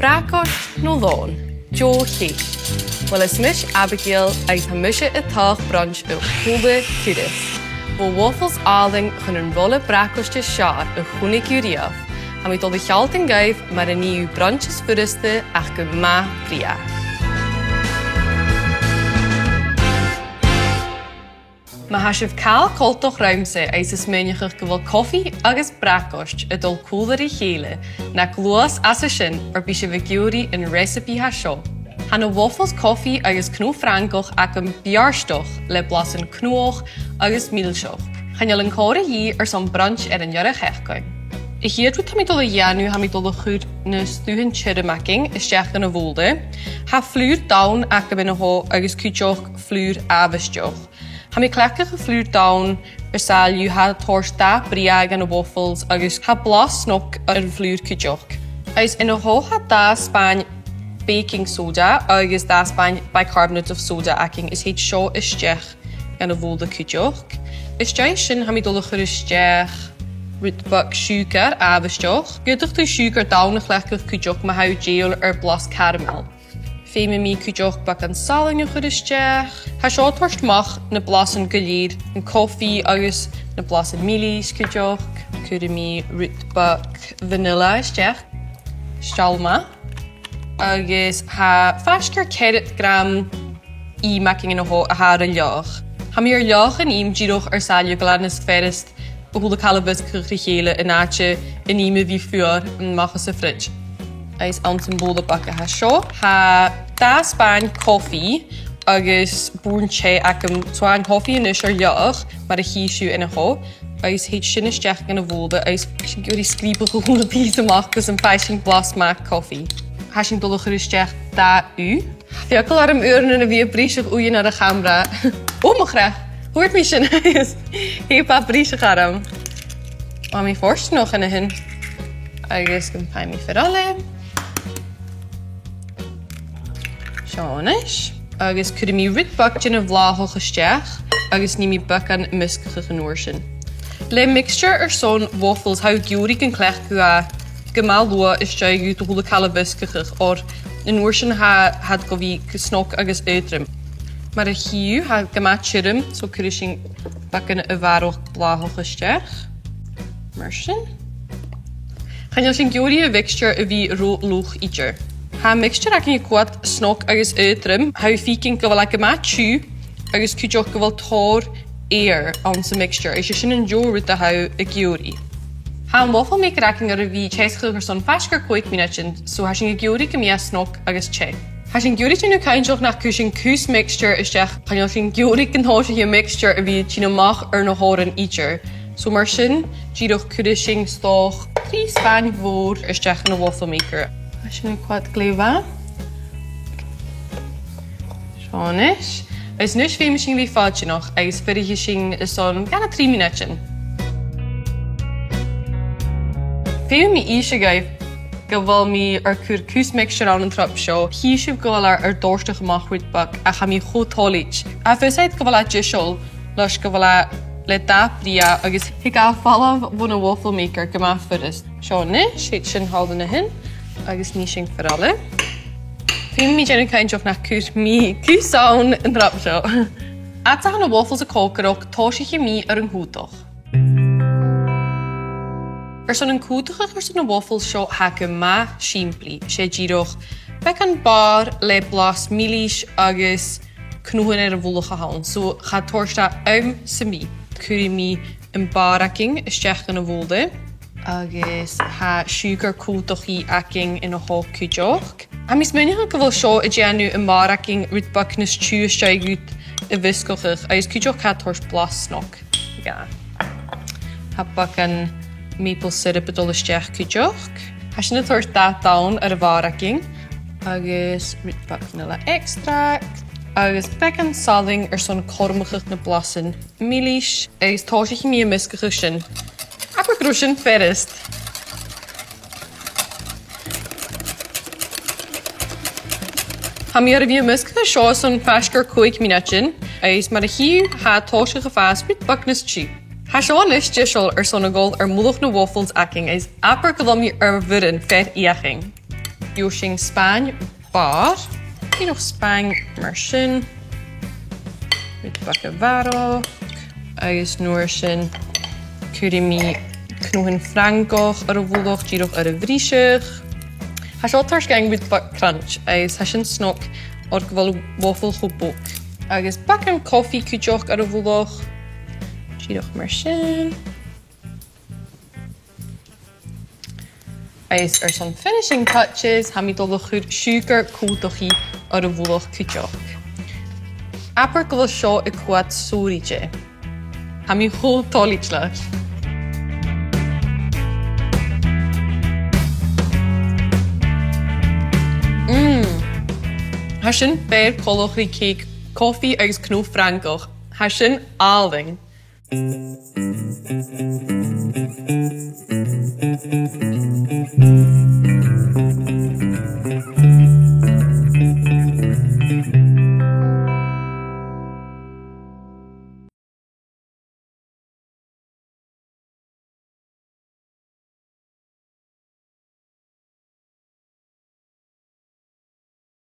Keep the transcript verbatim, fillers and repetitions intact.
Bracaist no lòn? Deagh cheist. Uill, is mise Abigail agus tha mise a' toirt brunch a h-uile turas. Bho waffles àlainn chun an rola bracaist as fheàrr a chunnaic thu riamh, tha mi a' dol a shealltainn dhuibh mar a nì thu brunch as furasta ach gu math brèagha. Ma tha sibh càil coltach riumsa agus a' smaoineachadh gu bheil cofaidh agus bracaist a' dol còmhla ri chèile, na gluais às a sin oir bidh sibh ag iarraidh an recipe a tha seo. Tha na waffles cofaidh agus cnò Frangach agam beartach le blasan cnuthach agus milseach. Chan eil an còrr a dhìth airson brunch air an deireadh-sheachdain. A' chiad rud tha mi a' dol a dhèanamh, tha mi a' dol a chur na stuthan tioram againn a-steach dhan a' bhobhla. Tha flùr donn agam an seo agus cuideachd flùr àbhaisteach. Tha mi a' cleachdadh am flùr donn air sàillibh, tha e a' toirt dath brèagha dha na waffles agus tha blas snog air an flùr cuideachd. Agus an seo tha dà spàin baking soda agus dà spàin bicarbonate of soda againn is thèid seo a-steach dhan a' bhobhla cuideachd. Às dèidh sin tha mi a' dol a chur a-steach rud beag siùcar àbhaisteach. Dh'fhaodadh tu siùcar donn a chleachdadh cuideachd ma tha thu dèidheil air blas caramel. Feumaidh mi cuideachd beagan salainn a chur a-steach. Tha seo a' toirt a-mach na blasan gu lèir, an cofaidh agus na blasan milis cuideachd. Cuiridh mi rud beag vanilla a-steach. Seall ma. Agus tha faisg air ceathrad gram ìm againn an seo a tha air an leaghadh. Tha mi air leaghadh an ìm dìreach air sàillibh gu bheil e nas fheàrr a h-uile càil a mheasgachadh ri chèile an àite an ìm a bhith fuar a-mach às a' fridge. Agus anns a' bhobhla beag a tha seo, tha dà spàin cofaidh agus bùrn teth agam, so tha an cofaidh a-nis air leaghadh, mar a chì sibh an seo. Agus thèid sin a-steach dhan a' bhobhla, agus tha sinn ag iarraidh sgrìobadh a h-uile pìos a-mach gus am faigh sinn blas math cofaidh. Tha sinn a' dol a chur a-steach dà ugh. Feuch gu bheil e orm uaireannan a bhith a' briseadh uighean air a' chamara. Ò, mo chreach! Thuirt mi sin agus tha e a' briseadh orm. Tha mi fortanach an sin. Agus gum faigh mi fear eile. Seo a-nis. Agus cuiridh mi rud beag den bhlàthach a-steach, agus nì mi beagan measgachadh an uair sin. Le mixture airson waffles, tha thu ag iarraidh gun cleachdadh tu e gu math luath às dèidh do h-uile càil a mheasgachadh, oir an uair sin tha, tha iad gu bhith snog agus aotrom. Mar a chì thu, tha e gu math tioram, so cuiridh sinn beagan a bharrachd bhlàthach a-steach. Mar sin. Chan eil sinn ag iarraidh a' mhixture a bhith ro fhliuch idir. Tha am mixture againn a' coimhead snog agus aotrom, tha thu a' faicinn gu bheil e gu math tiugh agus cuideachd gu bheil tòrr èadhar anns a' mhixture, is e sin an deagh rud a tha thu ag iarraidh. Tha am waffle maker againn air a bhith teasachadh airson faisg air còig mionaidean, so tha sinn ag iarraidh gum bi e snog agus teth. Tha sinn ag iarraidh dèanamh cinnteach nach cuir sinn cus mixture a-steach, chan eil sinn ag iarraidh gun tòisich am mixture a bhith a' tighinn a-mach air na h-òrain idir. So mar sin, dìreach cuiridh sinn 's dòcha trì spàin mhòr a-steach dhan a' waffle maker. Tha sin a' coimhead glè mhath. Seo a-nis. Is a-nis feumaidh sinn a bhith fàilteanach agus fuirichidh sinn airson dhà no trì mionaidean. Feumaidh mi innse dhuibh gu bheil mi air cur cus mixture ann an trup seo. Chì sibh gu bheil e air dòrtadh a-mach rud beag, ach tha mi cho toilichte. Tha fios agad gu bheil e deiseil, leis gu bheil e le dath brèagha agus thig e falamh bhon a' waffle maker gu math furasta. Seo a-nis, thèid sin thall an sin, agus nì sinn fear eile. Feumaidh mi dèanamh cinnteach nach cuir mi cus ann an trup seo. Fhad 's a tha na waffles a' còcaireachd, tòisichidh mi air an cutadh. Airson an cutadh airson na waffles seo, tha e gu math sìmplidh. 'S e dìreach beagan bàrr le blas milis agus cnothan air a' mhullach a th' ann. So, cha toir e àm sam bith. Cuiridh mi am bàrr againn a-steach dhan a' bhobhla. Agus tha siùcar cutachaidh againn an seo cuideachd. Tha mi a' smaoineachadh gu bheil seo a' dèanamh am bàrr againn rud beag nas tiugh às dèidh dhut a mheasgachadh, agus cuideachd tha e a' toirt blas snog dha. Tha beagan maple syrup a' dol a-steach cuideachd. Tha sin a' toirt dath donn air a' bhàrr againn. Agus rud beag vanilla extract. Agus beagan salainn airson cothromachadh na blasan milis. Agus tòisichidh mi am measgachadh sin. Abair gun robh sin furasta. Tha mi air a bhith a' measgachadh seo airson faisg air còig mionaidean, agus mar a chì thu, tha e a' tòiseachadh a' fàs rud beag nas tiugh. Tha seo a-nis deiseil airson a dhol air mullach na waffles againn, agus abair gu bheil mi air bhioran fear fheuchainn. Gheibh sinn spàin bàrr, dìreach spàin mar sin, rud beag a bharrachd, agus an uair sin cuiridh mi cnothan Frangach air a' mhullach, dìreach air a bhriseadh. Tha seo toirt dhuinn rud beag crunch, agus tha sin snog oir gu bheil waffle cho bog. Agus beagan cofaidh cuideachd air a' mhullach, dìreach mar sin. Agus airson finishing touches, tha mi dol a chur siùcar còmhdachaidh air a' mhullach cuideachd. Abair gu bheil seo a' coimhead sònraichte. Tha mi cho toilichte leis. Mm. Tha sin fìor choltach ri cèic cofaidh agus cnoc Frangach. Tha sin àlainn.